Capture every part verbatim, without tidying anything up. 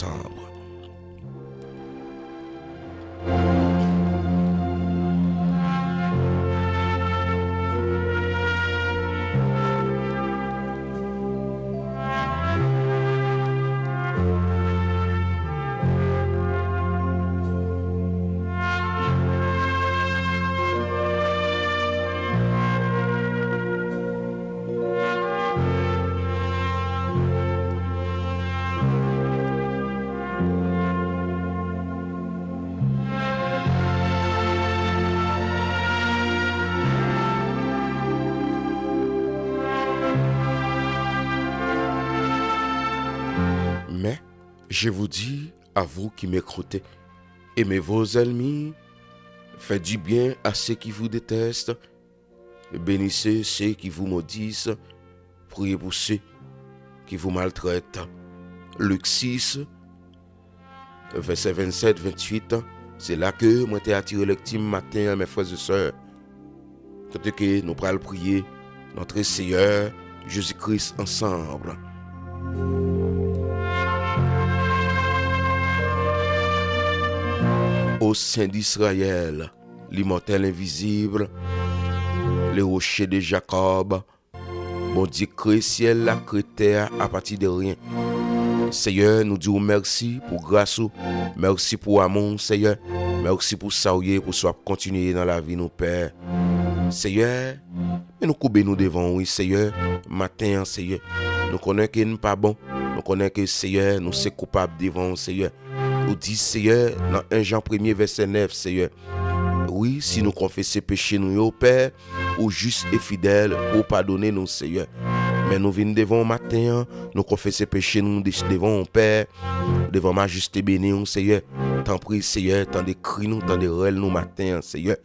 septanm. Mais, je vous dis, à vous qui m'écoutez, aimez vos ennemis, faites du bien à ceux qui vous détestent, bénissez ceux qui vous maudissent, priez pour ceux qui vous maltraitent. Luc six, vèsè vennsèt, venntuit, se la ke mwen te atire lèkti m maten an, mes frères et sœurs. Kote ke nou pral priye notre Seigneur Jésus-Christ ensemble. Ô Saint d'Israël, l'immortel invisible, le rocher de Jacob, Bondye kreye syèl la, kreye tè a apati de ryen. Seyè, nou di w mèsi pou gras ou, mèsi pou amou w, Seyè, mèsi pou sa w ye, pou sa w ap kontinye ye nan lavi nou, Pè. Seyè, men nou koube nou devan w, wi, Seyè, maten an, Seyè. Nou konnen ke n pa bon, nou konnen ke, Seyè, nou se koupab devan w, Seyè. Ou di, Seyè, nan en Jan premye vèsè nèf, Seyè, wi, si nou konfese peche nou yo, Pè, ou jis e fidèl pou w padone nou, Seyè. Men nou vin devan w maten an, nou konfese peche nou de-, devan w, Pè, devan majeste beni w, Seyè. Tanpri, Seyè, tande kri nou, tande rèl nou maten an, Seyè.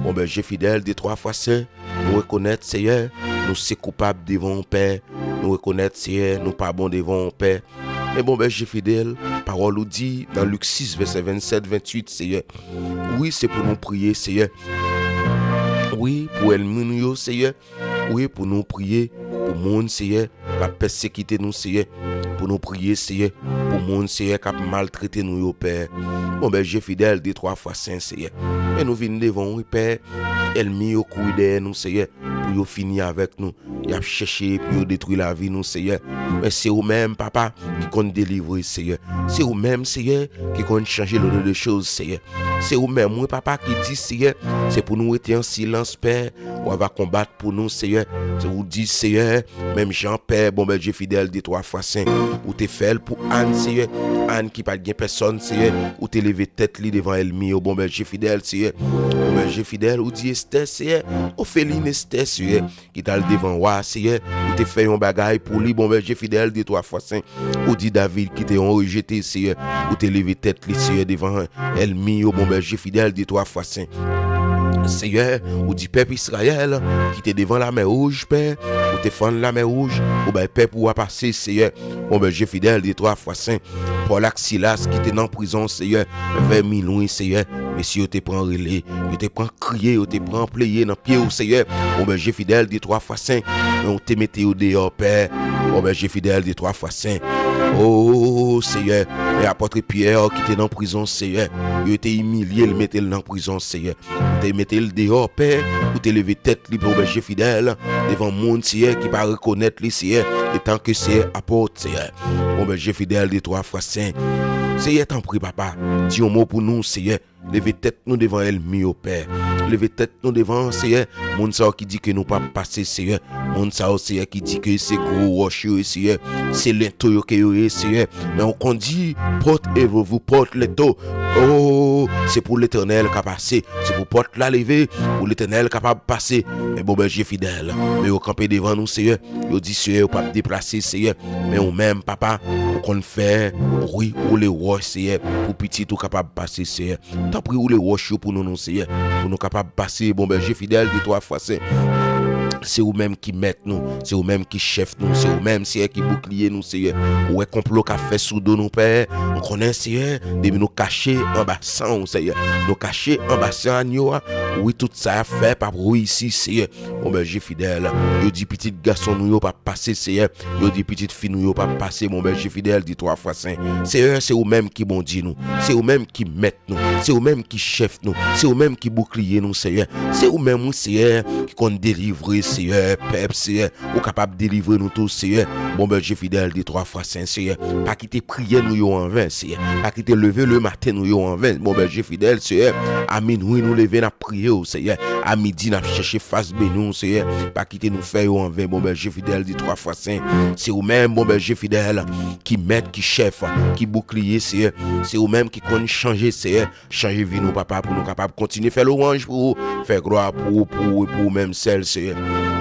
Bon bèje fidèl, de twa fwa sen, nou rekonèt, Seyè, nou se koupab devan w, Pè. Nou rekonèt, Seyè, nou pa bon devan w, Pè. Men bon bèje fidèl, pawòl ou di nan Lik sis, vèsè vennsèt, venntuit, Seyè. Wi, se pou nou priye, Seyè. Wi, pou ènmi nou yo, Seyè. Wi, pou nou priye pou moun, Seyè, k ap pèsekite nou, Seyè. Pou nou priye, Seyè, pou moun, Seyè, k ap maltrete nou yo, Pè. Bon bèje fidèl, de twa fwa sen, Seyè. Men nou vin devan w, wi, Pè. Ènmi yo kouri dèyè nou, Seyè, pou yo fini avèk nou. Y ap chèche pou yo detwi lavi nou, Seyè. Men se ou menm, Papa, ki konn delivre, Seyè. Se ou menm, Seyè, ki konn chanje l'ordre des choses, Seyè. Se ou menm, wi, Papa, ki di, Seyè, se pou nou rete an silans, Pè. Ou va konbat pou nou, Seyè. Se ou di, Seyè, menm jan, Pè, bon bèje fidèl, de twa fwa sen, ou te fè l pou Ann, Seyè. Ann ki pa t gen pèsòn, Seyè, ou te leve tèt li devan ènmi yo, bon bèje fidèl, Seyè. Bon bèje fidèl, ou di Estè, Seyè, Ofelin Estè, Seyè, ki t al devan wa, Seyè, ou te fè yon bagay pou li, bon bèje fidèl, de twa fwa sen. Ou di David ki te yon rejete, Seyè, ou te leve tèt li, Seyè, devan ènmi yo, bon bèje fidèl, de twa fwa sen. Seyè, ou di pèp Izrayèl ki te devan Lamè Wouj, Pè, ou te fann Lamè Wouj, ou bay pèp ou a pase, Seyè, bon bèje fidèl, de twa fwa sen. Pòl ak Silas ki te nan prizon, Seyè, vè minwi, Seyè, mesye yo te pran rele, yo te pran kriye, yo te pran pleye nan pye w, Seyè. Bon bèje fidèl, de twa fwa sen, men ou te mete yo deyò, Pè. Bon bèje fidèl, de twa fwa sen. O, Seyè, men apòt Pyè ki te nan prizon, Seyè, yo te imilye l, mete l nan prizon, Seyè. Ou te mete l deyò, Pè, ou te leve tèt li, bon bèje fidèl, devan moun, Seyè, ki pa rekonèt li, Seyè, etan ke Seyè apòt, Seyè. Bon bèje fidèl, de twa fwa sen. Seyè, tanpri, Papa, di yon mo pou nou, Seyè. Leve tèt nou devan ènmi yo, Pè. Leve tèt nou devan, Seyè, moun sa yo ki di ke nou p ap pase, Seyè. Moun sa yo, Seyè, ki di ke se gwo wòch yo ye, Seyè. Se lento yo ke yo ye, Seyè. Men ou konn di, porte et vous, vous porte lento. O, se pou Letènèl ka pase. Se pou pòt la leve, pou Letènèl kapab pase. Men bon bèje fidèl, men yo kanpe devan nou, Seyè. Yo di, Seyè, yo p ap deplase, Seyè. Men ou menm, Papa, ou konn fè, wi, woule wòch, Seyè, pou pitit ou kapab pase, Seyè. Tanpri, woule wòch yo pou nou, non, Seyè. Pou nou kapab pase, bon bèje fidèl, de twa fwa sen. Se ou menm ki mèt nou, se ou menm ki chèf nou, se ou menm, Seyè, ki boukliye nou, Seyè. Ou wè konplo k ap fè sou do nou, Pè. Ou konnen, Seyè, depi nou kache anba san w, Seyè, nou kache anba san anyo a, wi, tout sa y ap fè p ap reyisi, Seyè. Bon Bèje fidèl, yo di pitit gason nou yo p ap pase, Seyè. Yo di pitit fi nou yo p ap pase, bon Bèje fidèl, di twa fwa sen. Seyè, se ou menm ki Bondye nou, se ou menm ki mèt nou, se ou menm ki chèf nou, se ou menm ki boukliye nou, Seyè. Se ou menm, wi, Seyè, ki konn delivre, Seyè, pèp, Seyè. Ou kapab delivre nou tou, Seyè. Bon Bèje fidèl, di twa fwa sen, Seyè. Pa kite priyè nou yo anven, Seyè. Pa kite leve le maten nou yo anven, bon Bèje fidèl, Seyè. A minwi nou leve, n ap priye w, Seyè. A midi, n ap chèche fas beni w, Seyè. Pa kite nou fè yo anven, bon Bèje fidèl, di twa fwa sen. Se ou menm, bon Bèje fidèl, ki mèt, ki chèf, ki boukliye, Seyè. Se ou menm ki konn chanje, Seyè. Chanje vi nou, Papa, pou nou kapab kontinye fè lwanj pou ou, fè glwa pou ou, pou ou e pou ou menm sèl, Seyè.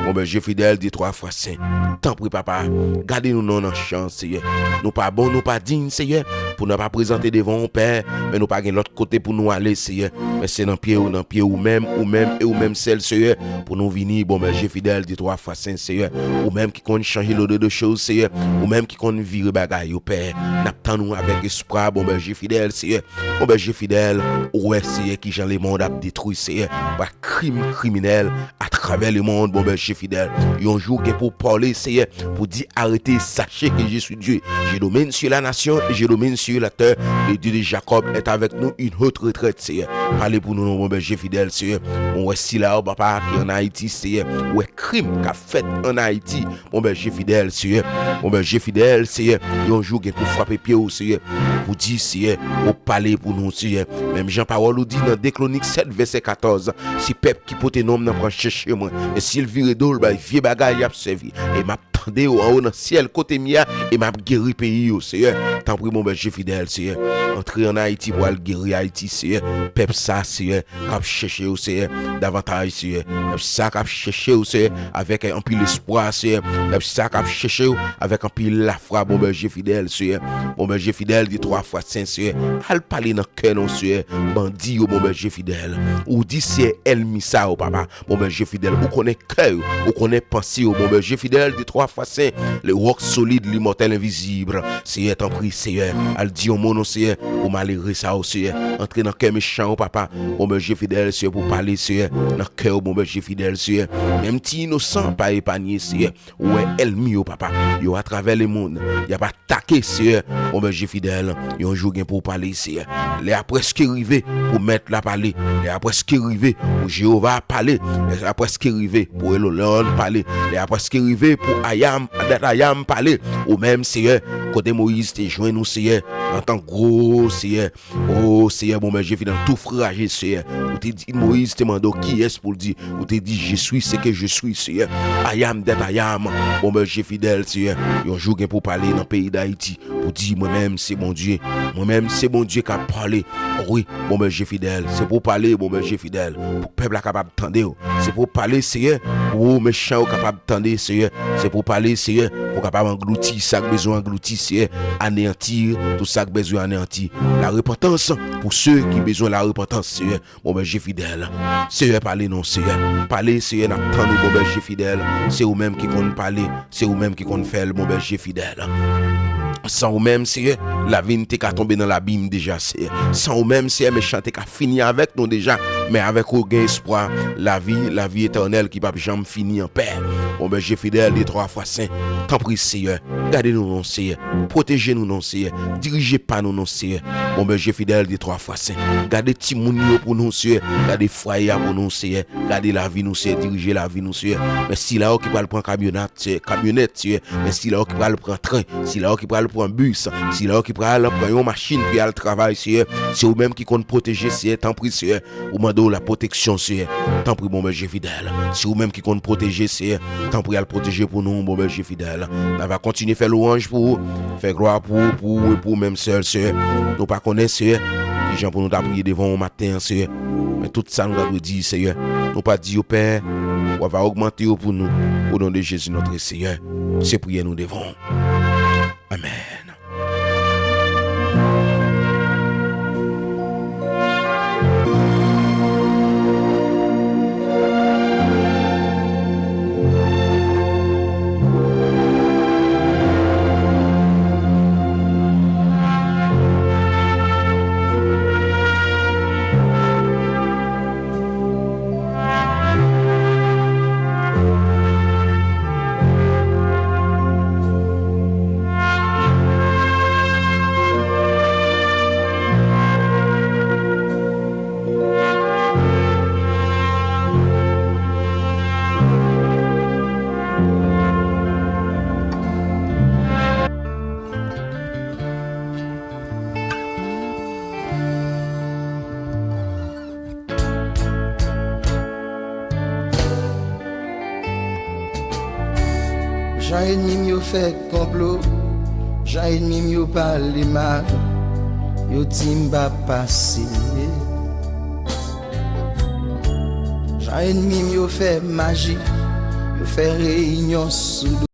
Bon Bèje fidèl, di twa fwa sen. Tanpri, Papa, gade nou non nan chan, Seyè. Nou pa bon, nou pa diy, Seyè, pou n ap prezante devan ou, Pè, men nou pa gen lòt kote pou nou ale, Seyè. Men se nan pye ou, nan pye ou menm, ou menm e ou menm sèl, Seyè, pou nou vini, bon Bèje fidèl, di twa fwa sen, Seyè. Ou menm ki konn chanje lòd de choz, Seyè. Ou menm ki konn vire bagay yo, Pè. N ap tann ou avèk espwa, bon Bèje fidèl, Seyè. Bon Bèje fidèl, ou wè, Seyè, kijan lemonn ap detwi, Seyè, pa krim kriminèl atravè lemonn, bon Bèje fidèl. Yon jou gen pou pale, Seyè, pou di arrêtez, sachez que je suis Dieu. Je domine sur la nation et je domine sur la terre. Le Dieu de Jacob est avec nous, une haute retraite, Seyè. Pale pou nou, non, bon Bèje fidèl, Seyè. Bon, wè sila yo, Papa, ki ann Ayiti, Seyè. Ou wè krim k ap fèt ann Ayiti. Bon Bèje fidèl, Seyè. Bon Bèje fidèl, Seyè. Yon jou gen pou frape pye w, Seyè. Pou di, Seyè, ou pale pou nou, Seyè. Menm jan pawòl ou di nan de Kwonik sèt, vèsè katòz, se pèp ki pote non m nan pran chèche mwen. E si l vire do l bay vye bagay y ap sèvi, e m ap tande yo anwo nan syèl kote m ye a, e m ap geri peyi yo, Seyè. Tanpri, bon Bèje fidèl, Seyè. Antre ann Ayiti pou al geri Ayiti, Seyè. Pèp sa, Seyè, k ap chèche w, Seyè, davantaj, Seyè. Pèp sa k ap chèche w, Seyè, avèk anpil espwa, Seyè. Pèp sa k ap chèche w avèk anpil lafwa, bon Bèje fidèl, Seyè. Bon Bèje fidèl, di twa fwa sen, Seyè. Al pale nan kè nou, Seyè. Bandi yo, bon Bèje fidèl. Ou di, Seyè, ènmi sa yo, Papa. Bon Bèje fidèl, ou konnen kè yo, ou konnen panse yo, bon Bèje fidèl, di twa fwa sen, le roc solide, l'immortel invisible. Seyè, tanpri, Seyè, al di yon mo non, Seyè, pou malere sa yo, Seyè. Antre nan kè mechan yo, Papa. Bon Bèje fidèl, Seyè, pou pale, Seyè, nan kè yo, bon Bèje fidèl, Seyè. Menm ti inosan pa epanye, Seyè. Ou wè ènmi yo, Papa. Yo atravè lemonn. Y ap atake, Seyè. Bon Bèje fidèl, yon jou gen pou w pale, Seyè. Lè a prèske rive pou Mèt la pale. Lè a prèske rive pou Jewova pale. Lè a prèske rive pou Elolòn pale. Lè a prèske rive pou Ayam, dat Ayam pale. Ou menm, Seyè, kote Moyiz te jwenn ou, Seyè, antan gwo, Seyè, o, Seyè, bon Bèje fidèl, tou fraje, Seyè. Ou te di, Moyiz te mande w kiyès pou l di. Ou te di, je suis ce que je suis, Seyè. I am that I am. Bon Bèje fidèl, Seyè. Yon jou gen pou pale nan peyi Dayiti. Pou di, mwen menm, se Bondye. Mwen menm, se Bondye k ap pale. Wi, bon Bèje fidèl. Se pou w pale, bon Bèje fidèl. Pou pèp la kapab tande w. Se pou w pale, Seyè. Pou mechan yo kapab tande, Seyè. Se pou w pale, Seyè. Pou w kapab anglouti sa k bezwen anglouti, Seyè. Aneyanti tout sa k bezwen aneyanti. Larepantans pou se ki bezwen larepantans, Seyè. Bon Bèje fidèl. Seyè, pale non, Seyè. Pale, Seyè, n ap tann ou, bon Bèje fidèl. Se ou menm ki konn pale, se ou menm ki konn fè l, bon Bèje fidèl. San ou menm, Seyè, lavi n te ka tonbe nan labim deja, Seyè. San ou menm, Seyè, mechan te ka fini avèk nou deja. Men avèk ou, gen espwa, lavi, lavi etènèl ki p ap janm fini anpè. Bon Bèje fidèl, de twa fwa sen. Tanpri, Seyè, gade nou non, Seyè. Pwoteje nou non, Seyè. Dirije pa nou non, Seyè. Bon Bèje fidèl, de twa fwa sen. Gade timoun yo pou nou, Seyè. Gade fwaye a pou nou, Seyè. Gade lavi nou, Seyè. Dirije lavi nou, Seyè. Men sila yo ki pral pran kamyonat, Seyè, kamyonèt, Seyè. Men sila yo ki pral pran tren, sila yo ki pral pran bis, sila yo ki pral pran yon machin pou y al travay, Seyè. Se ou menm ki konn pwoteje, Seyè. Tanpri, Seyè. Ou mande w lapwoteksyon, Seyè. Tanpri, bon Bèje fidèl. Se ou menm ki konn pwoteje, Seyè. Tanpri, al pwoteje pou nou, bon Bèje fidèl. N a va kontinye fè lwanj pou ou, fè glwa pou ou, pou ou e pou ou menm sèl, Seyè. Nou pa konnen, Seyè, kijan pou nou ta priye devan ou maten an, Seyè. Men tout sa nou ta dwe di, Seyè. Nou pa di yo, Pè, w a va ogmante yo pou nou. O non de Jezi, notre Seyè. Se priyè nou devan ou. Amèn. Jan ènmi m yo fè konplo, jan ènmi m yo pale mal, yo di m pa pase. Jan ènmi m yo fè maji, yo fè reyinyon sou